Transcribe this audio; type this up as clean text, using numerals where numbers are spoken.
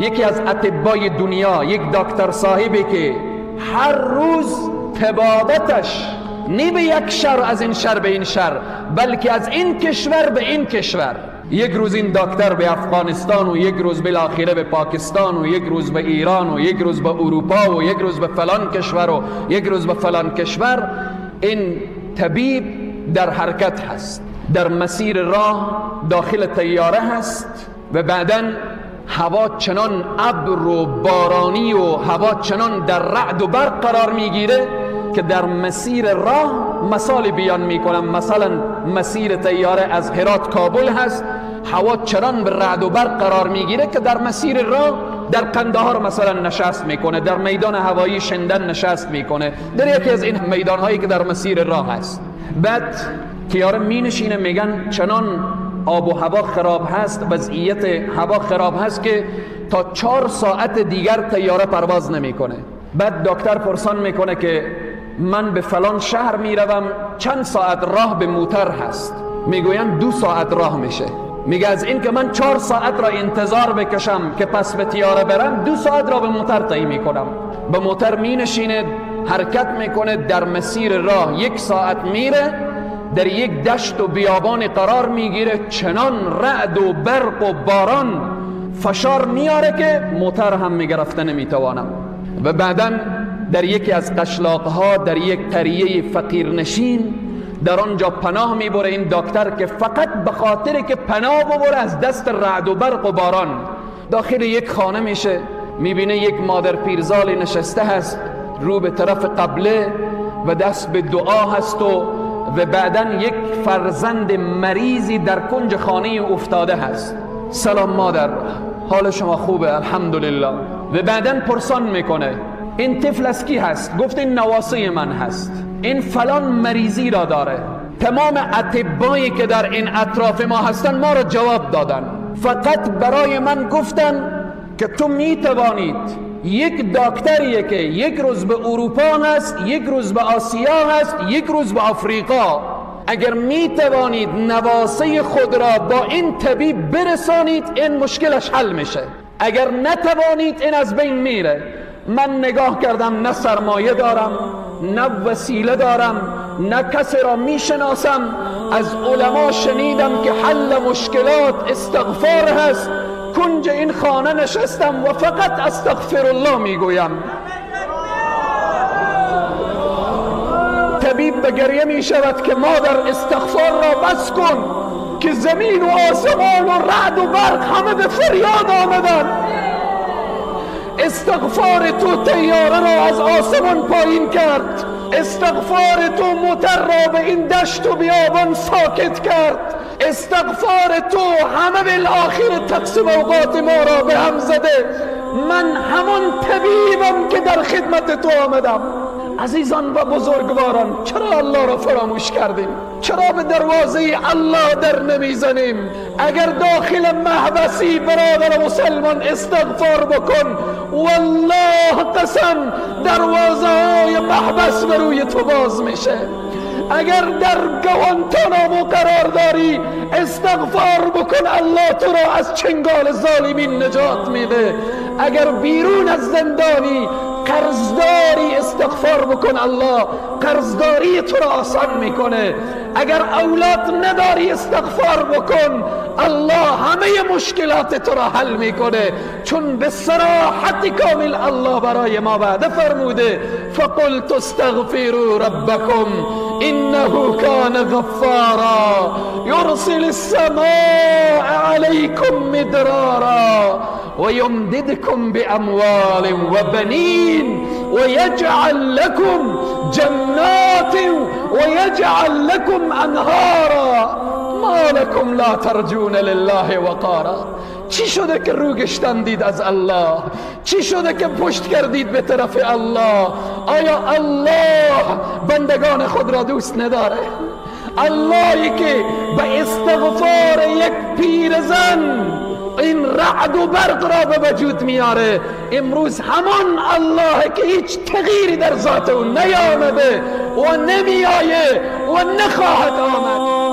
یکی از اطبای دنیا، یک دکتر صاحبی که هر روز طبابتش نه به یک شهر از این شهر به این شهر، بلکه از این کشور به این کشور. یک روز این دکتر به افغانستان و یک روز بالاخره به پاکستان و یک روز به ایران و یک روز به اروپا و یک روز به فلان کشور و یک روز به فلان کشور. این طبیب در حرکت هست، در مسیر راه داخل طیاره هست و بعداً هوا چنان ابر و بارانی و هوا چنان در رعد و برق قرار میگیره که در مسیر راه مثال بیان میکنم، مثلا مسیر طیاره از هرات کابل هست، هوا چنان به رعد و برق قرار میگیره که در مسیر راه در قندهار مثلا نشست میکنه، در میدان هوایی شندن نشست میکنه، در یکی از این میدان هایی که در مسیر راه هست. بعد طیاره مینشینه، میگن چنان آب و هوا خراب هست، وضعیت هوا خراب هست که تا 4 ساعت دیگر طیاره پرواز نمیکنه. بعد دکتر پرسان میکنه که من به فلان شهر میروم، چند ساعت راه به موتر هست؟ میگوین 2 ساعت راه میشه. میگه از این که من 4 ساعت را انتظار بکشم که پس به طیاره برم، 2 ساعت را به موتر طی میکنم. به موتر مینشینه، حرکت میکنه، در مسیر راه 1 ساعت میره، در یک دشت و بیابان قرار میگیره، چنان رعد و برق و باران فشار میاره که موتر هم میگرفته نمیتوانم. و بعدا در یکی از قشلاقها، در یک قریه فقیرنشین، در آنجا پناه میبره این دکتر که فقط به خاطر که پناه ببره از دست رعد و برق و باران. داخل یک خانه میشه، میبینه یک مادر پیرزال نشسته هست، رو به طرف قبله و دست به دعا هست و بعدا یک فرزند مریضی در کنج خانه افتاده هست. سلام مادر، حال شما خوبه؟ الحمدلله. و بعدا پرسان میکنه این طفل از کی هست؟ گفت این نواسه من هست، این فلان مریضی را داره. تمام اطبایی که در این اطراف ما هستن ما را جواب دادن، فقط برای من گفتن که تو میتوانید یک دکتریه که یک روز به اروپا هست، یک روز به آسیا هست، یک روز به آفریقا، اگر میتوانید نواسه خود را با این طبیب برسانید این مشکلش حل میشه، اگر نتوانید این از بین میره. من نگاه کردم، نه سرمایه دارم، نه وسیله دارم، نه کسی را میشناسم. از علما شنیدم که حل مشکلات استغفار هست. کنج این خانه نشستم و فقط استغفر الله میگویم. طبیب به گریه میشود که مادر استغفار را بس کن که زمین و آسمان و رعد و برق همه به فریاد آمدن. استغفار تو طیاره را از آسمان پایین کرد، استغفار تو موتر را به این دشت و بیابان ساکت کرد، استغفار تو همه بالآخر تقسیم اوقات ما را به هم زده. من همون طبیبم که در خدمت تو آمدم. عزیزان و بزرگواران، چرا الله را فراموش کردیم؟ چرا به دروازه الله در نمیزنیم؟ اگر داخل محبسی برادر مسلمان استغفار بکن، والله قسم دروازه های محبس بروی تو باز میشه. اگر در گوانتانامو قرار داری استغفار بکن، الله تو را از چنگال ظالمین نجات میده. اگر بیرون از زندانی قرضداری استغفار بکن، الله قرضداری تو را آسان میکنه. اگر اولاد نداری استغفار بکن، الله همه مشکلات تو را حل میکنه. چون به صراحت کامل الله برای ما وعده فرموده فقلت استغفروا ربکم انه کان غفارا یرسل السماء علیکم مدرارا ويمددكم بأموال وبنين ويجعل لكم جنات ويجعل لكم أنهارا ما لكم لا ترجون لله وقارا. چی شده که رو گشتندید از الله؟ چی شده که پشت کردید به طرف الله؟ آیا الله بندگان خود را دوست نداره؟ اللهی که به استغفار یک پیرزن این رعد و برق را به وجود میاره، امروز همان الله که هیچ تغییری در ذات او نیامده و نمیآیه و نخواهد آمد.